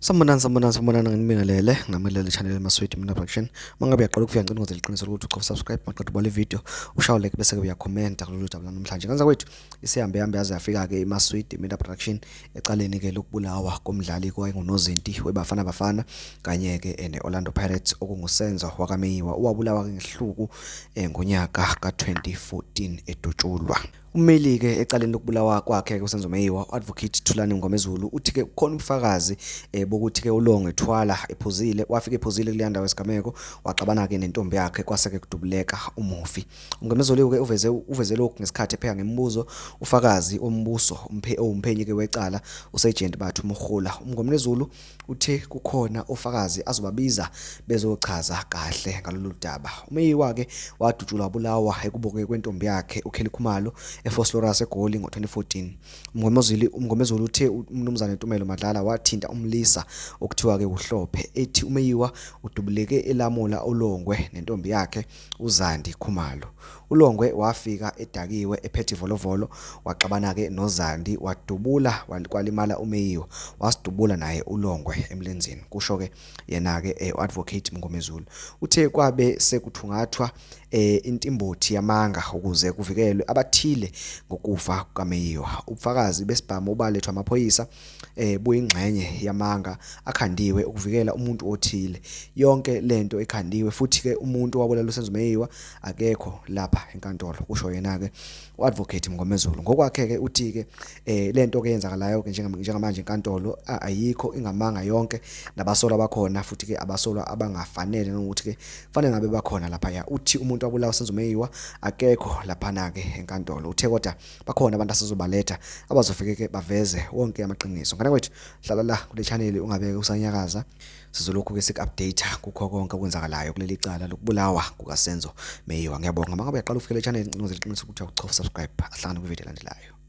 Sanibonani, sanibonani, sanibonani, nginibingelele nginamukele channel Maswidi Mina Production. Mangabe uyaqala ukufika ngicela ungenze iqiniso lokuthi ucofa subscribe maqeda ubale video ushaye like bese ke uyakhomenta kulolu daba namhlanje. Kanza kwethu isihambe hambe yaze yafika ke iMaswidi Mina Production ecaleni ke lokubulawa komdlali kowayengunozinti weBafana Bafana kanye ke neOrlando Pirates okunguSenzo wakaMeyiwa owabulawa ke ngesihluku ngonyaka ka2014 edutshulwa. Ummeli-ke ecaleni lokubulawa kwakhe-ke uSenzo Meyiwa, u-Advocate Thulani Mngomezulu, uthi-ke kukhona ubufakazi bokuthi-ke uLongwe Thwala ephuzile, wafika ephuzile kuleya ndawo yesigameko, waxabana-ke nentombi yakhe kwase-ke kudubuleka umufi. UMngomezulu-ke uveze uveze lokhu ngesikhathi epheka ngemibuzo ufakazi wombuso owumphenyi-ke wecala uSergeant Bathu Murhula. UMngomezulu Uthe kukhona ofakazi azobabiza bezochaza kahle ngalolu daba. UMeyiwa-ke wadutshulwa wabulawa ekuboke kwentombi yakhe uKelly Khumalo eVosloorus eGoli ngo-2014. UMngomezulu uthe uMnumzane Tumelo Madlala wathinta umlisa okuthiwa-ke wuHlophe ethi uMeyiwa udubuleke elamula uLongwe nentombi yakhe uZandi Khumalo. ULongwe wafika edakiwe ephethe ivolovolo waxabana-ke noZandi wadubula kwalimala uMeyiwa wasidubula naye uLongwe emlenzeni kusho-ke yena-ke u-Advocate Mngomezulu. Uthe kwabe sekuthungathwa intimbothi yamanga ukuze kuvikelwe abathile ngokufa kukaMeyiwa. Ubufakazi besibhamu obalethwa amaphoyisa buyingxenye yamanga akhandiwe ukuvikela umuntu othile. Yonke lento ikhandiwe futhi ke umuntu owabulala uSenzo Meyiwa akekho lapha enkantolo kusho yena ke uAdvocate Mngomezulu. Ngokwakhe ke uthi ke lento ke yenzakalayo ke njengamanje enkantolo ayikho ingamanga yonke nabasolwa bakhona futhi ke abasolwa abangafanele nokuthi ke kufanele ngabe bakhona lapha ya. Uthi umuntu wabulawa uSenzo Meyiwa akekho laphana ke enkantolo. Uthe kodwa bakhona abantu asezobaletha abazofike ke baveze wonke amaqiniso. Ngane kwethu hlala la kule channel ungabeke usanyakaza sizolokhu ke sik-update kukho konke okwenzakalayo kuleli cala lokubulawa kukaSenzo Meyiwa. Ngiyabonga mangabe uyaqala ufike le channel ngicela iqiniso ukuthi uyakuchofa subscribe ahlangane kwivideo elandelayo.